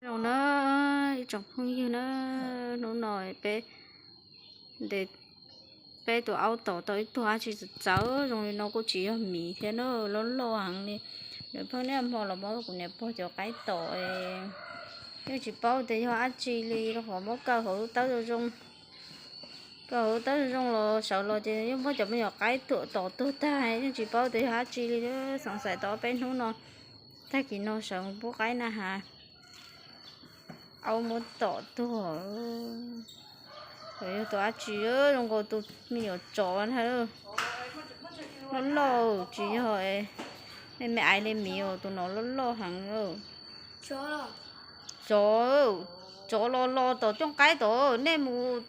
Zoo na, ib tsoom phooj ywg na, hnub no peb ntes, peb tus aub tom tau ib tug dab tsi txawv txawv zoo li no kuj tsis yog miv thiab na, loj loj heev li. Nws pheej niaj hmo los muab kuv niam pog cov qaib tom, yeej tsis paub tias yog dab tsi li, rau qhov muab kaw hauv lub tawb zoo zoo, kaw hauv lub tawb zoo zoo los sawv los ces yeej muab cov me nyuam qaib tuam tom tuag tag, yeej tsis paub tias yog dab tsi li. Xoom xais tau ob peb hnub no, tag kis no sawv mus pub qaib na has, aub muab tom tuag. Yog tus dab tsi zoo nkaus tus me nyuam tsov ntag. Loj loj tsis yog me me aiv li miv, tus no loj loj heev. Tsov, tsov los los tom cooj qaib tom, nej mus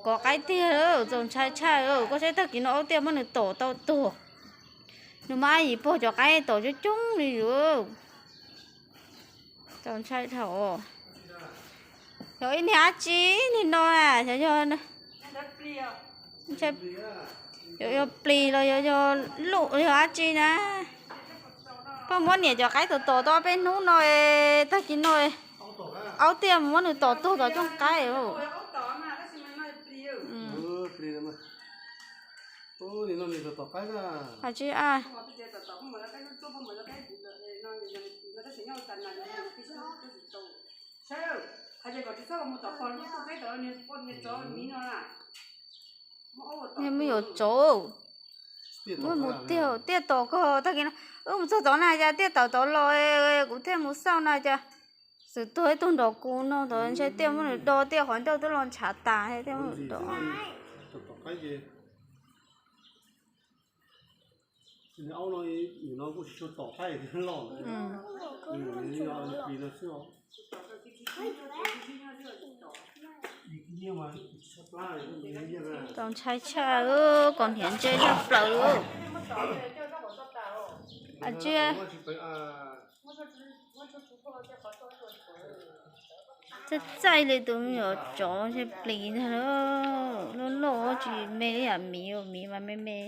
kov qaib tiag, txaus ntshai tshaj. Koj saib tag kis no aub tiaj muab nws tom tau tuag. Nws muab ab yim pog cov qaib tom coob coob li zus. Txaus ntshai dhau. Yog ib niag dab tsi niag no, xyov yog, yog plis los yog, yog luj yog dab tsi na. Pog muab niam cov qaib tom tom tau peb hnub no, tag kis no aub tiaj mus muab nws tom tuag tom cooj qaib. Has tsi a. Niag me nyuam tsov, muab mus tiag tiaj tom koj tag kis no. Wb mus txog tod na cas tiaj tawm tod los, kuv thiaj mus xauj na cas xwm tuag ib tug nrog kuv no tod, ntshai tiaj muab nws do tiaj qhov ncauj twb los ntshav tas tiaj muab nws do. Txaus ntshai tshaj, kom hniav ntse tshaj plaws. Txaij txaij li tus me nyuam tsov ntshe plis ntag, loj loj tsis me li yam miv, miv mas me me.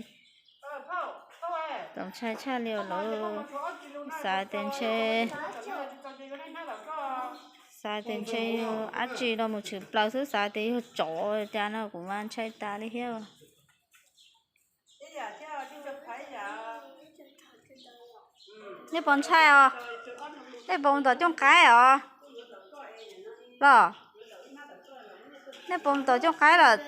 Txaus ntshai tshaj li lawv xav tias ntshe, xav tias ntshe yog dab tsi los mus tshwm plaws xwb, xav tias yog tsov cas no kuv mas ntshai tas li thiab. Nej puas ntshai os? Nej puas mus tom cooj qaib os? Los, nej puas mus tom cooj qaib lawm?